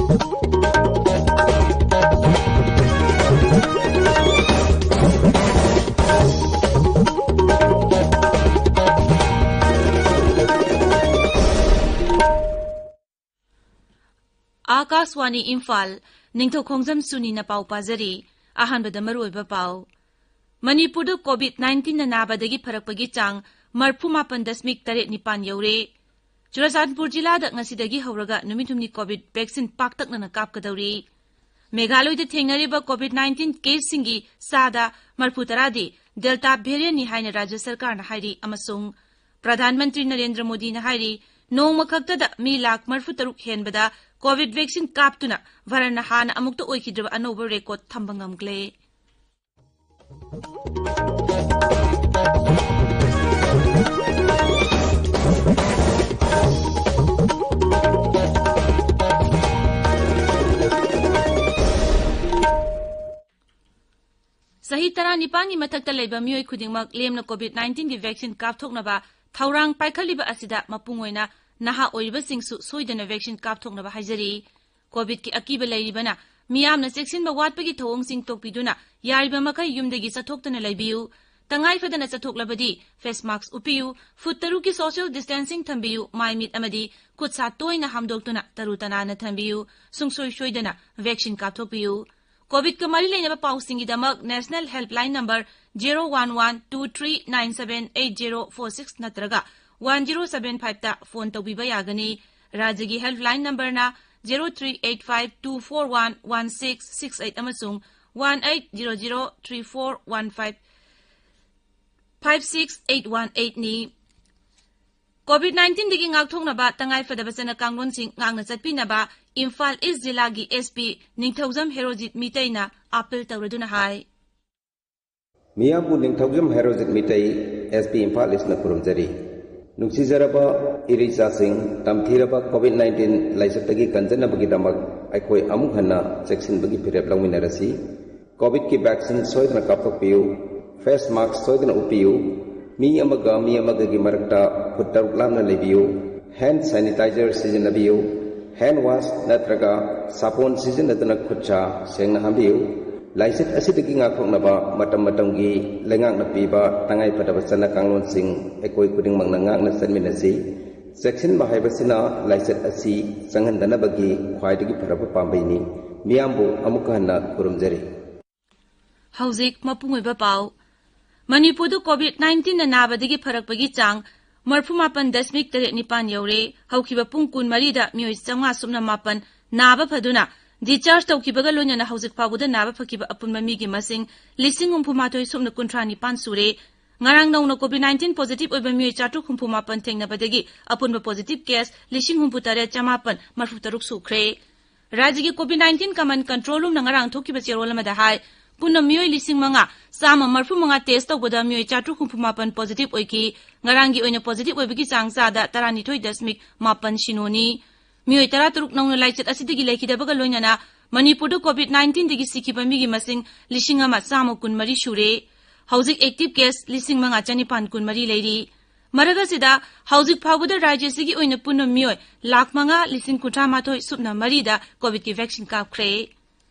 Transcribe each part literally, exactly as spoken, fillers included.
ꯑꯥꯀꯥꯁꯋꯥꯅꯤ ꯏꯝꯐꯥꯜ, ꯅꯤꯡꯊꯧ ꯈꯣꯡꯖꯝ ꯁꯨꯅꯤꯅ ꯄꯥꯎ ꯄꯥꯖꯔꯤ꯫ ꯑꯍꯥꯟꯕꯗ ꯃꯔꯨꯑꯣꯏꯕ ꯄꯥꯎ꯫ ꯃꯅꯤꯄꯨꯔꯗ COVID nineteen ꯅ ꯅꯥꯕꯗꯒꯤ ꯐꯔꯛꯄꯒꯤ ꯆꯥꯡ ꯃꯔꯤꯐꯨ ꯃꯥꯄꯟ ꯗꯁꯃꯤꯛ ꯇꯔꯦꯠ ꯅꯤꯄꯥꯟ ꯌꯧꯔꯦ꯫ ꯆꯨꯔꯆꯥꯟꯄꯨꯔ ꯖꯤꯂꯥꯗ ꯉꯁꯤꯗꯒꯤ ꯍꯧꯔꯒ ꯅꯨꯃꯤꯠ ꯍꯨꯝꯅꯤ COVID vaccine ꯄꯥꯛꯇꯛꯅꯅ ꯀꯥꯞꯀꯗꯧꯔꯤ꯫ ꯃꯦꯘꯥꯂꯣꯏꯗ ꯊꯦꯡꯅꯔꯤꯕ COVID nineteen caseꯁꯤꯡꯒꯤ ꯆꯥꯗ ꯃꯔꯤꯐꯨ ꯇꯔꯥꯗꯤ Delta variantꯅꯤ ꯍꯥꯏꯅ ꯔꯥꯖ꯭ꯌ ꯁꯔꯀꯥꯔꯅ ꯍꯥꯏꯔꯤ ꯑꯃꯁꯨꯡ ꯄ꯭ꯔꯙꯥꯟ ꯃꯟꯇ꯭ꯔꯤ ꯅꯔꯦꯟꯗ꯭ꯔ ꯃꯣꯗꯤꯅ ꯍꯥꯏꯔꯤ, ꯅꯣꯡꯃ ꯈꯛꯇꯗ ꯃꯤ ꯂꯥꯈ ꯃꯔꯤꯐꯨ ꯇꯔꯨꯛ ꯍꯦꯟꯕꯗ COVID vaccine ꯀꯥꯞꯇꯨꯅ ꯚꯥꯔꯠꯅ ꯍꯥꯟꯅ ꯑꯃꯨꯛꯇ ꯑꯣꯏꯈꯤꯗ꯭ꯔꯕ ꯑꯅꯧꯕ record ꯊꯝꯕ ꯉꯝꯈ꯭ꯔꯦ꯫ ꯆꯍꯤ ꯇꯔꯥꯅꯤꯄꯥꯟꯒꯤ ꯃꯊꯛꯇ ꯂꯩꯕ ꯃꯤꯑꯣꯏ ꯈꯨꯗꯤꯡꯃꯛ ꯂꯦꯝꯅ COVID nineteenꯒꯤ vaccine ꯀꯥꯞꯊꯣꯛꯅꯕ ꯊꯧꯔꯥꯡ ꯄꯥꯏꯈꯠꯂꯤꯕ ꯑꯁꯤꯗ ꯃꯄꯨꯡ ꯑꯣꯏꯅ ꯅꯍꯥ ꯑꯣꯏꯔꯤꯕꯁꯤꯡꯁꯨ ꯁꯣꯏꯗꯅ vaccine ꯀꯥꯞꯊꯣꯛꯅꯕ ꯍꯥꯏꯖꯔꯤ꯫ COVIDꯀꯤ ꯑꯀꯤꯕ ꯂꯩꯔꯤꯕꯅ ꯃꯤꯌꯥꯝꯅ ꯆꯦꯛꯁꯤꯟꯕ ꯋꯥꯠꯄꯒꯤ ꯊꯧꯑꯣꯡꯁꯤꯡ ꯇꯣꯛꯄꯤꯗꯨꯅ ꯌꯥꯔꯤꯕ ꯃꯈꯩ ꯌꯨꯝꯗꯒꯤ ꯆꯠꯊꯣꯛꯇꯅ ꯂꯩꯕꯤꯌꯨ꯫ ꯇꯉꯥꯏ ꯐꯗꯅ ꯆꯠꯊꯣꯛꯂꯕꯗꯤ face mask ꯎꯞꯄꯤꯌꯨ, ꯐꯨꯠ ꯇꯔꯨꯛꯀꯤ social distancing ꯊꯝꯕꯤꯌꯨ, ꯃꯥꯏ ꯃꯤꯠ ꯑꯃꯗꯤ ꯈꯨꯠ ꯁꯥ ꯇꯣꯏꯅ ꯍꯥꯝꯗꯣꯛꯇꯨꯅ ꯇꯔꯨ ꯇꯅꯥꯟꯅ ꯊꯝꯕꯤꯌꯨ꯫ ꯁꯨꯡꯁꯣꯏ ꯁꯣꯏꯗꯅ vaccine ꯀꯥꯞꯊꯣꯛꯄꯤꯌꯨ꯫ COVIDꯀ ꯃꯔꯤ ꯂꯩꯅꯕ ꯄꯥꯎꯁꯤꯡꯒꯤꯗꯃꯛ national helpline number zero one one two three nine seven eight zero four six ꯅꯠꯇ꯭ꯔꯒ one zero seven fiveꯇ phone ꯇꯧꯕꯤꯕ ꯌꯥꯒꯅꯤ꯫ ꯔꯥꯖ꯭ꯌꯒꯤ helpline numberꯅ zero three eight five two four one one six six eight ꯑꯃꯁꯨꯡ one eight zero zero three four one five five six eight one eightꯅꯤ꯫ COVID nineteenꯗꯒꯤ ꯉꯥꯛꯊꯣꯛꯅꯕ ꯇꯉꯥꯏ ꯐꯗꯕ ꯆꯠꯅ ꯀꯥꯡꯂꯣꯟꯁꯤꯡ ꯉꯥꯛꯅ ꯆꯠꯄꯤꯅꯕ ꯏꯝꯐꯥꯜ East ꯖꯤꯂꯥꯒꯤ SP ꯅꯤꯡꯊꯧꯖꯝ ꯍꯦꯔꯣꯖꯤꯠ ꯃꯤꯇꯩꯅ appeal ꯇꯧꯔꯗꯨꯅ ꯍꯥꯏ꯫ ꯃꯤꯌꯥꯝꯕꯨ ꯅꯤꯡꯊꯧꯖꯝ ꯍꯦꯔꯣꯖꯤꯠ ꯃꯤꯇꯩ, SP ꯏꯝꯐꯥꯜ Eastꯅ ꯈꯨꯔꯨꯝꯖꯔꯤ꯫ ꯅꯨꯡꯁꯤꯖꯔꯕ ꯏꯔꯩꯆꯥꯁꯤꯡ, ꯇꯝꯊꯤꯔꯕ COVID nineteen ꯂꯥꯏꯆꯠꯇꯒꯤ ꯀꯟꯖꯅꯕꯒꯤꯗꯃꯛ ꯑꯩꯈꯣꯏ ꯑꯃꯨꯛ ꯍꯟꯅ ꯆꯦꯛꯁꯤꯟꯕꯒꯤ ꯐꯤꯔꯦꯞ ꯂꯧꯃꯤꯟꯅꯔꯁꯤ꯫ COVIDꯀꯤ vaccine ꯁꯣꯏꯗꯅ ꯀꯥꯞꯊꯣꯛꯄꯤꯌꯨ꯫ Face mask ꯁꯣꯏꯗꯅ ꯎꯞꯄꯤꯌꯨ꯫ ꯃꯤ ꯑꯃꯒ ꯃꯤ ꯑꯃꯒꯒꯤ ꯃꯔꯛꯇ ꯐꯨꯠ ꯇꯔꯨꯛ ꯂꯥꯞꯅ ꯂꯩꯕꯤꯌꯨ꯫ Hand sanitizer ꯁꯤꯖꯤꯟꯅꯕꯤꯌꯨ꯫ ꯍꯦꯟ ꯋꯥꯁ ꯅꯠꯇ꯭ꯔꯒ ꯁꯥꯄꯣꯟ ꯁꯤꯖꯤꯟꯅꯗꯨꯅ ꯈꯨꯠ ꯁꯥ ꯁꯦꯡꯅ ꯍꯥꯝꯕꯤꯌꯨ꯫ ꯂꯥꯏꯆꯠ ꯑꯁꯤꯗꯒꯤ ꯉꯥꯛꯊꯣꯛꯅꯕ ꯃꯇꯝ ꯃꯇꯝꯒꯤ ꯂꯩꯉꯥꯛꯅ ꯄꯤꯕ ꯇꯉꯥꯏꯐꯗꯕ ꯆꯠꯅ ꯀꯥꯡꯂꯣꯟꯁꯤꯡ ꯑꯩꯈꯣꯏ ꯈꯨꯗꯤꯡꯃꯛꯅ ꯉꯥꯛꯅ ꯆꯠꯃꯤꯟꯅꯁꯤ꯫ ꯆꯦꯛꯁꯤꯟꯕ ꯍꯥꯏꯕꯁꯤꯅ ꯂꯥꯏꯆꯠ ꯑꯁꯤ ꯆꯪꯍꯟꯗꯅꯕꯒꯤ ꯈ꯭ꯋꯥꯏꯗꯒꯤ ꯐꯔꯕ ꯄꯥꯝꯕꯩꯅꯤ꯫ ꯃꯤꯌꯥꯝꯕꯨ ꯑꯃꯨꯛ ꯍꯟꯅ ꯈꯨꯔꯨꯝꯖꯔꯤ꯫ ꯍꯧꯖꯤꯛ ꯃꯄꯨꯡ ꯑꯣꯏꯕ ꯄꯥꯎ꯫ ꯃꯅꯤꯄꯨꯔꯗ COVID nineteen ꯅ ꯅꯥꯕꯗꯒꯤ ꯐꯔꯛꯄꯒꯤ ꯆꯥꯡ ꯃꯔꯤꯐꯨ ꯃꯥꯄꯟ ꯗꯁꯃꯤꯛ ꯇꯔꯦꯠ ꯅꯤꯄꯥꯟ ꯌꯧꯔꯦ꯫ ꯍꯧꯈꯤꯕ ꯄꯨꯡ ꯀꯨꯟꯃꯔꯤꯗ ꯃꯤꯑꯣꯏ ꯆꯥꯝꯃꯉꯥ ꯁꯨꯞꯅ ꯃꯥꯄꯟ ꯅꯥꯕ ꯐꯗꯨꯅ discharge ꯇꯧꯈꯤꯕꯒ ꯂꯣꯏꯅꯅ ꯍꯧꯖꯤꯛ ꯐꯥꯎꯕꯗ ꯅꯥꯕ ꯐꯈꯤꯕ ꯑꯄꯨꯟꯕ ꯃꯤꯒꯤ ꯃꯁꯤꯡ ꯂꯤꯁꯤꯡ ꯍꯨꯝꯐꯨ ꯃꯥꯊꯣꯏ ꯁꯨꯞꯅ ꯀꯨꯟꯊ꯭ꯔꯥ ꯅꯤꯄꯥꯟ ꯁꯨꯔꯦ꯫ ꯉꯔꯥꯡ ꯅꯧꯅ COVID nineteen positive ꯑꯣꯏꯕ ꯃꯤꯑꯣꯏ ꯆꯥꯇ꯭ꯔꯨꯛ ꯍꯨꯝꯐꯨ ꯃꯥꯄꯟ ꯊꯦꯡꯅꯕꯗꯒꯤ ꯑꯄꯨꯟꯕ positive case ꯂꯤꯁꯤꯡ ꯍꯨꯝꯐꯨ ꯇꯔꯦꯠ ꯆꯃꯥꯄꯟ ꯃꯔꯤꯐꯨ ꯇꯔꯨꯛ ꯁꯨꯈ꯭ꯔꯦ꯫ ꯔꯥꯖ꯭ꯌꯒꯤ COVID nineteen command control room ꯅ ꯉꯔꯥꯡ ꯊꯣꯛꯈꯤꯕ ꯆꯦꯔꯣꯜ ꯑꯃꯗ ꯍꯥꯏ, ꯄꯨꯟꯅ ꯃꯤꯑꯣꯏ ꯂꯤꯁꯤꯡ ꯃꯉꯥ ꯆꯥꯝꯃ ꯃꯔꯤꯐꯨ ꯃꯉꯥ test ꯇꯧꯕꯗ ꯃꯤꯑꯣꯏ ꯆꯥꯇ꯭ꯔꯨꯛ ꯍꯨꯝꯐꯨ ꯃꯥꯄꯟ positive ꯑꯣꯏꯈꯤ꯫ ꯉꯔꯥꯡꯒꯤ ꯑꯣꯏꯅ positive ꯑꯣꯏꯕꯒꯤ ꯆꯥꯡ ꯆꯥꯗ ꯇꯔꯥꯅꯤꯊꯣꯏ ꯗꯁꯃꯤꯛ ꯃꯥꯄꯟ ꯁꯤꯅꯣꯅꯤ꯫ ꯃꯤꯑꯣꯏ ꯇꯔꯥꯇꯔꯨꯛ ꯅꯧꯅ ꯂꯥꯏꯆꯠ ꯑꯁꯤꯗꯒꯤ ꯂꯩꯈꯤꯗꯕꯒ ꯂꯣꯏꯅꯅ ꯃꯅꯤꯄꯨꯔꯗ COVID nineteen ꯗꯒꯤ ꯁꯤꯈꯤꯕ ꯃꯤꯒꯤ ꯃꯁꯤꯡ ꯂꯤꯁꯤꯡ ꯑꯃ ꯆꯥꯝꯃ ꯀꯨꯟꯃꯔꯤ ꯁꯨꯔꯦ꯫ ꯍꯧꯖꯤꯛ active case ꯂꯤꯁꯤꯡ ꯃꯉꯥ ꯆꯅꯤꯄꯥꯟ ꯀꯨꯟꯃꯔꯤ ꯂꯩꯔꯤ꯫ ꯃꯔꯛ ꯑꯁꯤꯗ, ꯍꯧꯖꯤꯛ ꯐꯥꯎꯕꯗ ꯔꯥꯖ꯭ꯌ ꯑꯁꯤꯒꯤ ꯑꯣꯏꯅ ꯄꯨꯟꯅ ꯃꯤꯑꯣꯏ ꯂꯥꯈ ꯃꯉꯥ ꯂꯤꯁꯤꯡ ꯀꯨꯟꯊ꯭ꯔꯥ ꯃꯥꯊꯣꯏ ꯁꯨꯞꯅ ꯃꯔꯤꯗ COVID ꯀꯤ vaccine ꯀꯥꯞꯈ꯭ꯔꯦ꯫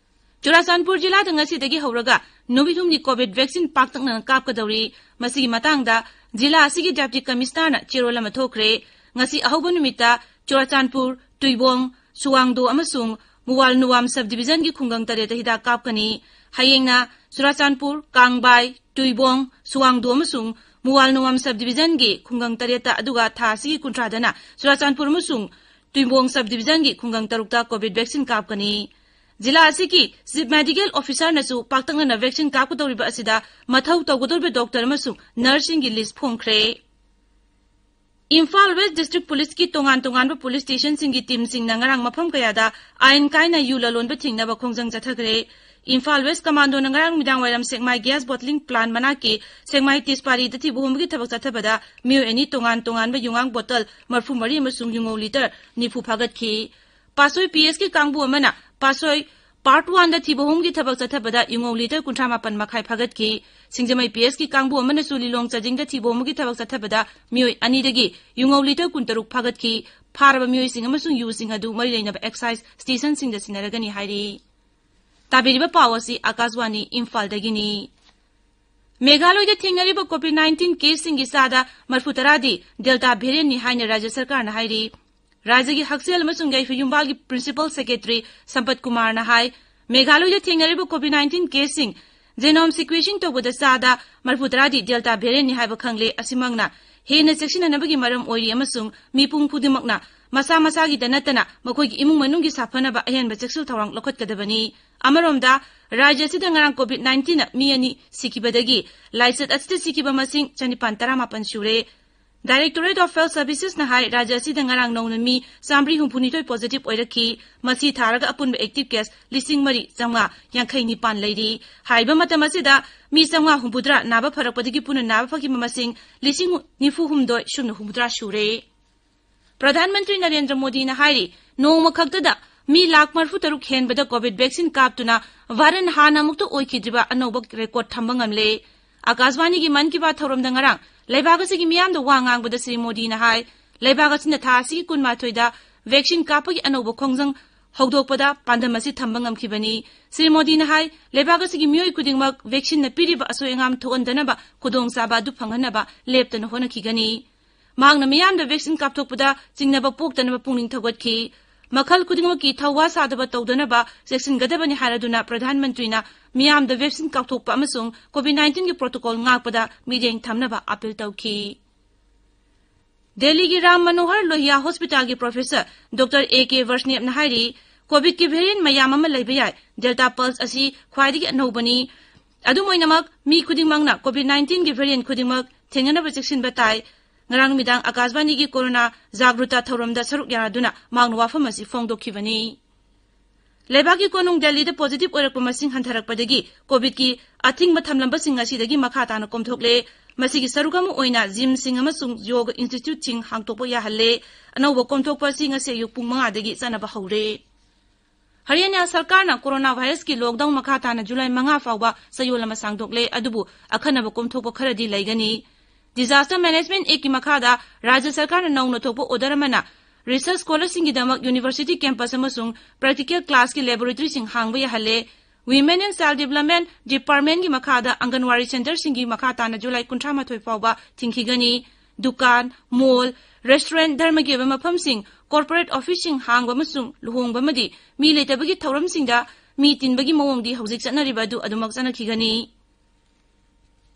ꯆꯨꯔꯥꯆꯥꯟꯄꯨꯔ ꯖꯤꯂꯥꯗ ꯉꯁꯤꯗꯒꯤ ꯍꯧꯔꯒ ꯅꯨꯃꯤꯠ ꯍꯨꯝꯅꯤ COVID vaccine ꯄꯥꯛꯇꯛꯅꯅ ꯀꯥꯞꯀꯗꯧꯔꯤ꯫ ꯃꯁꯤꯒꯤ ꯃꯇꯥꯡꯗ ꯖꯤꯂꯥ ꯑꯁꯤꯒꯤ Deputy Commissioner ꯅ ꯆꯦꯔꯣꯜ ꯑꯃ ꯊꯣꯛꯈ꯭ꯔꯦ꯫ ꯉꯁꯤ ꯑꯍꯧꯕ ꯅꯨꯃꯤꯠꯇ ꯆꯨꯔꯥꯆꯥꯟꯄꯨꯔ, ꯇꯨꯏꯕꯣꯡ, ꯁꯨꯋꯥꯡꯗꯣ ꯑꯃꯁꯨꯡ ꯃꯨꯋꯥꯜ ꯅꯨꯋꯥꯝ sub division ꯒꯤ ꯈꯨꯡꯒꯪ ꯇꯔꯦꯠꯇ ꯍꯤꯗꯥꯛ ꯀꯥꯞꯀꯅꯤ꯫ ꯍꯌꯦꯡꯅ ꯆꯨꯔꯥꯆꯥꯟꯄꯨꯔ, ꯀꯥꯡꯕꯥꯏ, ꯇꯨꯏꯕꯣꯡ, ꯁꯨꯋꯥꯡꯗꯣ ꯑꯃꯁꯨꯡ ꯃꯨꯋꯥꯜ ꯅꯨꯋꯥꯝ sub division ꯒꯤ ꯈꯨꯡꯒꯪ ꯇꯔꯦꯠꯇ, ꯑꯗꯨꯒ ꯊꯥ ꯑꯁꯤꯒꯤ ꯀꯨꯟꯊ꯭ꯔꯥꯗꯅ ꯆꯨꯔꯥꯆꯥꯟꯄꯨꯔ ꯑꯃꯁꯨꯡ ꯇꯨꯏꯕꯣꯡ sub division ꯒꯤ ꯈꯨꯡꯒꯪ ꯇꯔꯨꯛꯇ COVID vaccine ꯀꯥꯞꯀꯅꯤ꯫ ꯖꯤꯂꯥ ꯑꯁꯤꯒꯤ Chief Medical Officer ꯅꯁꯨ ꯄꯥꯛꯇꯛꯅꯅ vaccine ꯀꯥꯞꯀꯗꯧꯔꯤꯕ ꯑꯁꯤꯗ ꯃꯊꯧ ꯇꯧꯒꯗꯧꯔꯤꯕ doctor ꯑꯃꯁꯨꯡ nurse ꯁꯤꯡꯒꯤ list ꯐꯣꯡꯈ꯭ꯔꯦ꯫ Imphal West District Police ꯀꯤ ꯇꯣꯉꯥꯟ ꯇꯣꯉꯥꯟꯕ police station ꯁꯤꯡꯒꯤ team ꯁꯤꯡꯅ ꯉꯔꯥꯡ ꯃꯐꯝ ꯀꯌꯥꯗ ꯑꯥꯏꯟ ꯀꯥꯏꯅ ꯌꯨ ꯂꯂꯣꯟꯕ ꯊꯤꯡꯅꯕ ꯈꯣꯡꯖꯪ ꯆꯠꯊꯈ꯭ꯔꯦ꯫ ꯏꯝꯐꯥꯜ West Commando ꯅ ꯉꯔꯥꯡ ꯅꯨꯃꯤꯗꯥꯡ ꯋꯥꯏꯔꯝ ꯁꯦꯛꯃꯥꯏ gas bottling plant ꯃꯅꯥꯛꯀꯤ ꯁꯦꯛꯃꯥꯏ ꯇꯤꯁꯄꯥꯔꯤꯗ ꯊꯤꯕ ꯍꯨꯝꯕꯒꯤ ꯊꯕꯛ ꯆꯠꯊꯕꯗ ꯃꯤꯑꯣꯏ ꯑꯅꯤ ꯇꯣꯉꯥꯟ ꯇꯣꯉꯥꯟꯕ ꯌꯨꯉꯥꯡ bottle ꯃꯔꯤꯐꯨ ꯃꯔꯤ ꯑꯃꯁꯨꯡ ꯌꯨꯉꯧ litre ꯅꯤꯐꯨ ꯐꯥꯒꯠꯈꯤ꯫ ꯄꯥꯠꯁꯣꯏ P S ꯀꯤ ꯀꯥꯡꯕꯨ ꯑꯃꯅ ꯄꯥꯠꯁꯣꯏ Part One ꯗ ꯊꯤꯕ ꯍꯨꯝꯒꯤ ꯊꯕꯛ ꯆꯠꯊꯕꯗ ꯌꯨꯉꯧ litre ꯀꯨꯟꯊ꯭ꯔꯥ ꯃꯥꯄꯟ ꯃꯈꯥꯏ ꯐꯥꯒꯠꯈꯤ꯫ ꯁꯤꯡꯖꯃꯩ P S ꯀꯤ ꯀꯥꯡꯕꯨ ꯑꯃꯅꯁꯨ ꯂꯤꯂꯣꯡ ꯆꯥꯖꯤꯡꯗ ꯊꯤꯕ ꯍꯨꯝꯒꯤ ꯊꯕꯛ ꯆꯠꯊꯕꯗ ꯃꯤꯑꯣꯏ ꯑꯅꯤꯗꯒꯤ ꯌꯨꯉꯧ litre ꯀꯨꯟꯇꯔꯨꯛ ꯐꯥꯒꯠꯈꯤ꯫ ꯐꯥꯔꯕ ꯃꯤꯑꯣꯏꯁꯤꯡ ꯑꯃꯁꯨꯡ ꯌꯨꯁꯤꯡ ꯑꯗꯨ ꯃꯔꯤ ꯂꯩꯅꯕ excise stationꯁꯤꯡꯗ ꯁꯤꯟꯅꯔꯒꯅꯤ ꯍꯥꯏꯔꯤ꯫ ꯇꯥꯕꯤꯔꯤꯕ ꯄꯥꯎ ꯑꯁꯤ ꯑꯀꯥꯁꯕꯥꯅꯤ ꯏꯝꯐꯥꯜꯗꯒꯤꯅꯤ꯫ ꯃꯦꯘꯥꯂꯣꯏꯗ ꯊꯦꯡꯅꯔꯤꯕ COVID nineteen caseꯁꯤꯡꯒꯤ ꯆꯥꯗ ꯃꯔꯐꯨ ꯇꯔꯥꯗꯤ Delta variantꯅꯤ ꯍꯥꯏꯅ ꯔꯥꯖ꯭ꯌ ꯁꯔꯀꯥꯔꯅ ꯍꯥꯏꯔꯤ꯫ ꯔꯥꯖ꯭ꯌꯒꯤ ꯍꯛꯁꯦꯜ ꯑꯃꯁꯨꯡ ꯌꯥꯏꯐ ꯌꯨꯝꯕꯥꯜꯒꯤ Principal Secretary ꯁꯝꯄꯠ ꯀꯨꯃꯥꯔꯅ ꯍꯥꯏ, ꯃꯦꯘꯥꯂꯣꯏꯗ ꯊꯦꯡꯅꯔꯤꯕ COVID nineteen caseꯁꯤꯡ genome sequencing ꯇꯧꯕꯗ ꯆꯥꯗ ꯃꯔꯐꯨ ꯇꯔꯥꯗꯤ Delta variantꯅꯤ ꯍꯥꯏꯕ ꯈꯪꯂꯦ꯫ ꯑꯁꯤꯃꯛꯅ ꯍꯦꯟꯅ ꯆꯦꯛꯁꯤꯟꯅꯅꯕꯒꯤ ꯃꯔꯝ ꯑꯣꯏꯔꯤ ꯑꯃꯁꯨꯡ ꯃꯤꯄꯨꯝ ꯈꯨꯗꯤꯡꯃꯛꯅ ꯃꯁꯥ ꯃꯁꯥꯒꯤꯗ ꯅꯠꯇꯅ ꯃꯈꯣꯏꯒꯤ ꯏꯃꯨꯡ ꯃꯅꯨꯡꯒꯤ ꯁꯥꯐꯅꯕ ꯑꯍꯦꯟꯕ ꯆꯦꯛꯁꯤꯜ ꯊꯧꯔꯥꯡ ꯂꯧꯈꯠꯀꯗꯕꯅꯤ꯫ ꯑꯃꯔꯣꯝꯗ, ꯔꯥꯖ꯭ꯌ ꯑꯁꯤꯗ ꯉꯔꯥꯡ COVID nineteenꯅ ꯃꯤ ꯑꯅꯤ ꯁꯤꯈꯤꯕꯗꯒꯤ ꯂꯥꯏꯆꯠ ꯑꯁꯤꯗ ꯁꯤꯈꯤꯕ ꯃꯁꯤꯡ ꯆꯅꯤꯄꯥꯟ ꯇꯔꯥꯃꯥꯄꯟ ꯁꯨꯔꯦ꯫ Directorate of Health Servicesꯅ ꯍꯥꯏ, ꯔꯥꯖ꯭ꯌ ꯑꯁꯤꯗ ꯉꯔꯥꯡ ꯅꯧꯅ ꯃꯤ ꯆꯥꯃꯔꯤ ꯍꯨꯝꯐꯨꯅꯤꯊꯣꯏ positive ꯑꯣꯏꯔꯛꯈꯤ꯫ ꯃꯁꯤ ꯊꯥꯔꯒ ꯑꯄꯨꯟꯕ active case ꯂꯤꯁꯤꯡ ꯃꯔꯤ ꯆꯥꯝꯃꯉꯥ ꯌꯥꯡꯈꯩ ꯅꯤꯄꯥꯟ ꯂꯩꯔꯤ꯫ ꯍꯥꯏꯔꯤꯕ ꯃꯇꯝ ꯑꯁꯤꯗ ꯃꯤ ꯆꯥꯝꯃꯉꯥ ꯍꯨꯝꯐꯨꯇꯔꯥ ꯅꯥꯕ ꯐꯔꯛꯄꯗꯒꯤ ꯄꯨꯟꯅ ꯅꯥꯕ ꯐꯈꯤꯕ ꯃꯁꯤꯡ ꯂꯤꯁꯤꯡ ꯅꯤꯐꯨ ꯍꯨꯝꯗꯣꯏ ꯁꯨꯞꯅ ꯍꯨꯝꯐꯨꯇꯔꯥ ꯁꯨꯔꯦ꯫ ꯄ꯭ꯔꯙꯥꯟ ꯃꯟꯇ꯭ꯔꯤ ꯅꯔꯦꯟꯗ꯭ꯔ ꯃꯣꯗꯤꯅ ꯍꯥꯏꯔꯤ, ꯅꯣꯡꯃ ꯈꯛꯇꯗ ꯃꯤ ꯂꯥꯈ ꯃꯔꯐꯨ ꯇꯔꯨꯛ ꯍꯦꯟꯕꯗ COVID vaccine ꯀꯥꯞꯇꯨꯅ ꯚꯥꯔꯠꯅ ꯍꯥꯟꯅ ꯑꯃꯨꯛꯇ ꯑꯣꯏꯈꯤꯗ꯭ꯔꯤꯕ ꯑꯅꯧꯕ record ꯊꯝꯕ ꯉꯝꯂꯦ꯫ ꯑꯀꯥꯁꯕꯥꯅꯤꯒꯤ ꯃꯟ ꯀꯤ ꯕꯥꯠ ꯊꯧꯔꯝꯗ ꯉꯔꯥꯡ ꯂꯩꯕꯥꯛ ꯑꯁꯤꯒꯤ ꯃꯤꯌꯥꯝꯗ ꯋꯥ ꯉꯥꯡꯕꯗ ꯁ꯭ꯔꯤ ꯃꯣꯗꯤꯅ ꯍꯥꯏ, ꯂꯩꯕꯥꯛ ꯑꯁꯤꯅ ꯊꯥ ꯑꯁꯤꯒꯤ ꯀꯨꯟꯃꯥꯊꯣꯏꯗ vaccine ꯀꯥꯞꯄꯒꯤ ꯑꯅꯧꯕ ꯈꯣꯡꯖꯪ ꯍꯧꯗꯣꯛꯄꯗ ꯄꯥꯟꯗꯝ ꯑꯁꯤ ꯊꯝꯕ ꯉꯝꯈꯤꯕꯅꯤ꯫ ꯁ꯭ꯔꯤ ꯃꯣꯗꯤꯅ ꯍꯥꯏ, ꯂꯩꯕꯥꯛ ꯑꯁꯤꯒꯤ ꯃꯤꯑꯣꯏ ꯈꯨꯗꯤꯡꯃꯛ vaccineꯅ ꯄꯤꯔꯤꯕ ꯑꯁꯣꯏ ꯑꯉꯥꯝ ꯊꯣꯛꯍꯟꯗꯅꯕ ꯈꯨꯗꯣꯡꯆꯥꯕ ꯑꯗꯨ ꯐꯪꯍꯟꯅꯕ ꯂꯦꯞꯇꯅ ꯍꯣꯠꯅꯈꯤꯒꯅꯤ꯫ ꯃꯍꯥꯛꯅ ꯃꯤꯌꯥꯝꯗ vaccine ꯀꯥꯞꯊꯣꯛꯄꯗ ꯆꯤꯡꯅꯕ ꯄꯣꯛꯇꯅꯕ ꯄꯨꯛꯅꯤꯡ ꯊꯧꯒꯠꯈꯤ꯫ ꯃꯈꯜ ꯈꯨꯗꯤꯡꯃꯛꯀꯤ ꯊꯧꯋꯥ ꯁꯥꯗꯕ ꯇꯧꯗꯅꯕ ꯆꯦꯛꯁꯤꯟꯒꯗꯕꯅꯤ ꯍꯥꯏꯔꯗꯨꯅ ꯄ꯭ꯔꯙꯥꯟ ꯃꯟꯇ꯭ꯔꯤꯅ ꯃꯤꯌꯥꯝꯗ vaccine ꯀꯥꯞꯊꯣꯛꯄ ꯑꯃꯁꯨꯡ COVID nineteenꯒꯤ protocol ꯉꯥꯛꯄꯗ ꯃꯤꯠꯌꯦꯡ ꯊꯝꯅꯕ appeal ꯇꯧꯈꯤ꯫ ꯗꯦꯜꯂꯤꯒꯤ ꯔꯥꯝ ꯃꯅꯣꯍꯔ ꯂꯣꯍꯤꯌꯥ ꯍꯣꯁꯄꯤꯇꯥꯜꯒꯤ professor Doctor A K ꯕꯔꯁꯅꯦꯞꯅ ꯍꯥꯏꯔꯤ, COVIDꯀꯤ variant ꯃꯌꯥꯝ ꯑꯃ ꯂꯩꯕ ꯌꯥꯏ, Delta Pulse ꯑꯁꯤ ꯈ꯭ꯋꯥꯏꯗꯒꯤ ꯑꯅꯧꯕꯅꯤ꯫ ꯑꯗꯨꯝ ꯑꯣꯏꯅꯃꯛ, ꯃꯤ ꯈꯨꯗꯤꯡꯃꯛꯅ COVID nineteenꯒꯤ variant ꯈꯨꯗꯤꯡꯃꯛ ꯊꯦꯡꯅꯅꯕ ꯆꯦꯛꯁꯤꯟꯕ ꯇꯥꯏ꯫ ꯉꯔꯥꯡ ꯅꯨꯃꯤꯗꯥꯡ ꯑꯀꯥꯁꯕꯥꯅꯤꯒꯤ ꯀꯣꯔꯣꯅꯥ ꯖꯥꯒ꯭ꯔꯨꯇꯥ ꯊꯧꯔꯝꯗ ꯁꯔꯨꯛ ꯌꯥꯗꯨꯅ ꯃꯍꯥꯛꯅ ꯋꯥꯐꯝ ꯑꯁꯤ ꯐꯣꯡꯗꯣꯛꯈꯤꯕꯅꯤ꯫ ꯂꯩꯕꯥꯛꯀꯤ ꯀꯣꯅꯨꯡ ꯗꯦꯜꯂꯤꯗ positive ꯑꯣꯏꯔꯛꯄ ꯃꯁꯤꯡ ꯍꯟꯊꯔꯛꯄꯗꯒꯤ COVIDꯀꯤ ꯑꯊꯤꯡꯕ ꯊꯝꯂꯝꯕꯁꯤꯡ ꯉꯁꯤꯗꯒꯤ ꯃꯈꯥ ꯇꯥꯅ ꯀꯣꯝꯊꯣꯛꯂꯦ꯫ ꯃꯁꯤꯒꯤ ꯁꯔꯨꯛ ꯑꯃ ꯑꯣꯏꯅ gymꯁꯤꯡ ꯑꯃꯁꯨꯡ yoga instituteꯁꯤꯡ ꯍꯥꯡꯗꯣꯛꯄ ꯌꯥꯍꯜꯂꯦ꯫ ꯑꯅꯧꯕ ꯀꯣꯝꯊꯣꯛꯄ ꯑꯁꯤ ꯉꯁꯤ ꯑꯌꯨꯛ ꯄꯨꯡ ꯃꯉꯥꯗꯒꯤ ꯆꯠꯅꯕ ꯍꯧꯔꯦ꯫ ꯍꯔꯤꯌꯥꯅꯥ ꯁꯔꯀꯥꯔꯅ ꯀꯣꯔꯣꯅꯥ ꯚꯥꯏꯔꯁꯀꯤ lockdown ꯃꯈꯥ ꯇꯥꯅ ꯖꯨꯂꯥꯏ ꯃꯉꯥ ꯐꯥꯎꯕ ꯆꯌꯣꯜ ꯑꯃ ꯁꯥꯡꯗꯣꯛꯂꯦ, ꯑꯗꯨꯕꯨ ꯑꯈꯟꯅꯕ ꯀꯣꯝꯊꯣꯛꯄ ꯈꯔꯗꯤ ꯂꯩꯒꯅꯤ꯫ Disaster Management Actꯀꯤ ꯃꯈꯥꯗ ꯔꯥꯖ꯭ꯌ ꯁꯔꯀꯥꯔꯅ ꯅꯧꯅ ꯊꯣꯛꯄ order ꯑꯃꯅ Research scholarꯁꯤꯡꯒꯤꯗꯃꯛ university campus ꯑꯃꯁꯨꯡ practical classꯀꯤ laboratoryꯁꯤꯡ ꯍꯥꯡꯕ ꯌꯥꯍꯜꯂꯦ꯫ Women and Child Development Departmentꯀꯤ ꯃꯈꯥꯗ ꯑꯪꯒꯟꯋꯥꯔꯤ centerꯁꯤꯡꯒꯤ ꯃꯈꯥ ꯇꯥꯅ July ꯀꯨꯟꯊ꯭ꯔꯥ ꯃꯥꯊꯣꯏ ꯐꯥꯎꯕ ꯊꯤꯡꯈꯤꯒꯅꯤ꯫ ꯗꯨꯀꯥꯟ, mall, restaurant, ꯙꯔꯃꯒꯤ ꯑꯣꯏꯕ ꯃꯐꯝꯁꯤꯡ, corporate officeꯁꯤꯡ ꯍꯥꯡꯕ ꯑꯃꯁꯨꯡ ꯂꯨꯍꯣꯡꯕ ꯑꯃꯗꯤ ꯃꯤ ꯂꯩꯇꯕꯒꯤ ꯊꯧꯔꯝꯁꯤꯡꯗ ꯃꯤ ꯇꯤꯟꯕꯒꯤ ꯃꯑꯣꯡꯗꯤ ꯍꯧꯖꯤꯛ ꯆꯠꯅꯔꯤꯕ ꯑꯗꯨ ꯑꯗꯨꯃꯛ ꯆꯠꯅꯈꯤꯒꯅꯤ꯫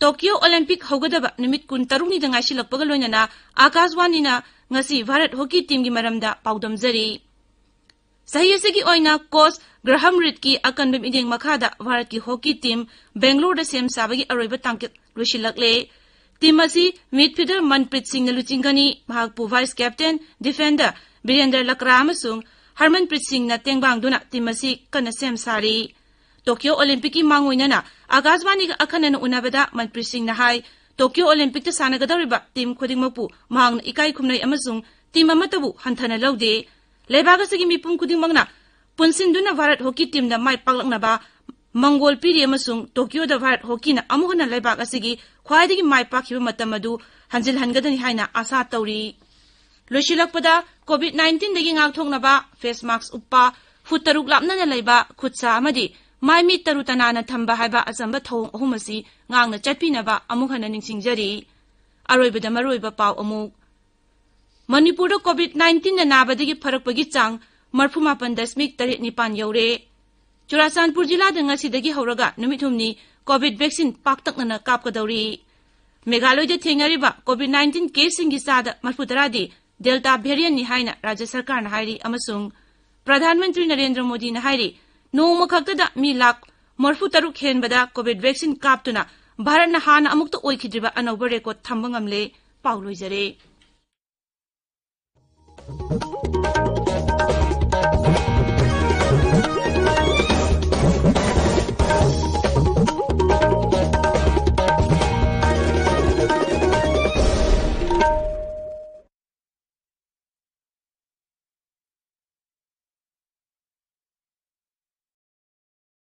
Tokyo Olympic ꯍꯧꯒꯗꯕ ꯅꯨꯃꯤꯠ ꯀꯨꯟꯇꯔꯨꯛꯅꯤꯗ ꯉꯥꯏꯁꯤꯜꯂꯛꯄꯒ ꯂꯣꯏꯅꯅ ꯑꯥꯀꯥꯁꯕꯥꯅꯤꯅ ꯉꯁꯤ ꯚꯥꯔꯠ hockey teamꯒꯤ ꯃꯔꯝꯗ ꯄꯥꯎꯗꯝꯖꯔꯤ꯫ ꯆꯍꯤ ꯑꯁꯤꯒꯤ ꯑꯣꯏꯅ coach Graham Reidꯀꯤ ꯑꯀꯟꯕ ꯃꯤꯠꯌꯦꯡ ꯃꯈꯥꯗ ꯚꯥꯔꯠꯀꯤ hockey team ꯕꯦꯡꯒꯂꯣꯔꯗ ꯁꯦꯝ ꯁꯥꯕꯒꯤ ꯑꯔꯣꯏꯕ ꯇꯥꯡꯀꯛ ꯂꯣꯏꯁꯤꯜꯂꯛꯂꯦ꯫ Team ꯑꯁꯤ midfielder ꯃꯟꯄ꯭ꯔꯤꯠ ꯁꯤꯡꯅ ꯂꯨꯆꯤꯡꯒꯅꯤ꯫ ꯃꯍꯥꯛꯄꯨ vice captain, defender ꯕꯤꯔꯦꯟꯗ꯭ꯔ ꯂꯀ꯭ꯔꯥ ꯑꯃꯁꯨꯡ ꯍꯔꯃꯟꯄ꯭ꯔꯤꯠ ꯁꯤꯡꯅ ꯇꯦꯡꯕꯥꯡꯗꯨꯅ team ꯑꯁꯤ ꯀꯟꯅ ꯁꯦꯝ ꯁꯥꯔꯤ꯫ Tokyo Olympicꯀꯤ ꯃꯥꯡꯑꯣꯏꯅꯅ ꯑꯥꯀꯥꯁꯕꯥꯅꯤꯒ ꯑꯈꯟꯅꯅ ꯎꯅꯕꯗ ꯃꯟꯄ꯭ꯔꯤꯠ ꯁꯤꯡꯅ ꯍꯥꯏ, Tokyo Olympicꯇ ꯁꯥꯟꯅꯒꯗꯧꯔꯤꯕ team ꯈꯨꯗꯤꯡꯃꯛꯄꯨ ꯃꯍꯥꯛꯅ ꯏꯀꯥꯏ ꯈꯨꯝꯅꯩ ꯑꯃꯁꯨꯡ team ꯑꯃꯠꯇꯕꯨ ꯍꯟꯊꯅ ꯂꯧꯗꯦ꯫ ꯂꯩꯕꯥꯛ ꯑꯁꯤꯒꯤ ꯃꯤꯄꯨꯝ ꯈꯨꯗꯤꯡꯃꯛꯅ ꯄꯨꯟꯁꯤꯟꯗꯨꯅ ꯚꯥꯔꯠ hockey teamꯗ ꯃꯥꯏ ꯄꯥꯛꯂꯛꯅꯕ ꯃꯪꯒꯣꯜ ꯄꯤꯔꯤ ꯑꯃꯁꯨꯡ Tokyoꯗ ꯚꯥꯔꯠ hockeyꯅ ꯑꯃꯨꯛ ꯍꯟꯅ ꯂꯩꯕꯥꯛ ꯑꯁꯤꯒꯤ ꯈ꯭ꯋꯥꯏꯗꯒꯤ ꯃꯥꯏ ꯄꯥꯛꯈꯤꯕ ꯃꯇꯝ ꯑꯗꯨ ꯍꯟꯖꯤꯜꯍꯟꯒꯗꯅꯤ ꯍꯥꯏꯅ ꯑꯥꯁꯥ ꯇꯧꯔꯤ꯫ ꯂꯣꯏꯁꯤꯜꯂꯛꯄꯗ, COVID nineteenꯗꯒꯤ ꯉꯥꯛꯊꯣꯛꯅꯕ face mask ꯎꯞꯄ, ꯐꯨꯠ ꯇꯔꯨꯛ ꯂꯥꯞꯅꯅ ꯂꯩꯕ, ꯈꯨꯠ ꯁꯥ ꯑꯃꯗꯤ ꯃꯥꯏ ꯃꯤꯠ ꯇꯔꯨ ꯇꯅꯥꯟꯅ ꯊꯝꯕ ꯍꯥꯏꯕ ꯑꯆꯝꯕ ꯊꯧꯑꯣꯡ ꯑꯍꯨꯝ ꯑꯁꯤ ꯉꯥꯛꯅ ꯆꯠꯄꯤꯅꯕ ꯑꯃꯨꯛ ꯍꯟꯅ ꯅꯤꯡꯁꯤꯡꯖꯔꯤ꯫ ꯑꯔꯣꯏꯕꯗ ꯃꯔꯨꯑꯣꯏꯕ ꯄꯥꯎ ꯑꯃꯨꯛ꯫ ꯃꯅꯤꯄꯨꯔꯗ COVID nineteenꯅ ꯅꯥꯕꯗꯒꯤ ꯐꯔꯛꯄꯒꯤ ꯆꯥꯡ ꯃꯔꯤꯐꯨ ꯃꯥꯄꯟ ꯗꯁꯃꯤꯛ ꯇꯔꯦꯠ ꯅꯤꯄꯥꯟ ꯌꯧꯔꯦ꯫ ꯆꯨꯔꯥꯆꯥꯟꯄꯨꯔ ꯖꯤꯂꯥꯗ ꯉꯁꯤꯗꯒꯤ ꯍꯧꯔꯒ ꯅꯨꯃꯤꯠ ꯍꯨꯝꯅꯤ COVID vaccine ꯄꯥꯛꯇꯛꯅꯅ ꯀꯥꯞꯀꯗꯧꯔꯤ꯫ ꯃꯦꯘꯥꯂꯣꯏꯗ ꯊꯦꯡꯅꯔꯤꯕ COVID nineteen caseꯁꯤꯡꯒꯤ ꯆꯥꯗ ꯃꯔꯤꯐꯨ ꯇꯔꯥꯗꯤ Delta variantꯅꯤ ꯍꯥꯏꯅ ꯔꯥꯖ꯭ꯌ ꯁꯔꯀꯥꯔꯅ ꯍꯥꯏꯔꯤ ꯑꯃꯁꯨꯡ ꯄ꯭ꯔꯙꯥꯟ ꯃꯟꯇ꯭ꯔꯤ ꯅꯔꯦꯟꯗ꯭ꯔ ꯃꯣꯗꯤꯅ ꯍꯥꯏꯔꯤ, ꯅꯣꯡꯃ ꯈꯛꯇꯗ ꯃꯤ ꯂꯥꯈ ꯃꯔꯤꯐꯨ ꯇꯔꯨꯛ ꯍꯦꯟꯕꯗ COVID vaccine ꯀꯥꯞꯇꯨꯅ ꯚꯥꯔꯠꯅ ꯍꯥꯟꯅ ꯑꯃꯨꯛꯇ ꯑꯣꯏꯈꯤꯗ꯭ꯔꯤꯕ ꯑꯅꯧꯕ record ꯊꯝꯕ ꯉꯝꯂꯦ꯫ ꯄꯥꯎ ꯂꯣꯏꯖꯔꯦ꯫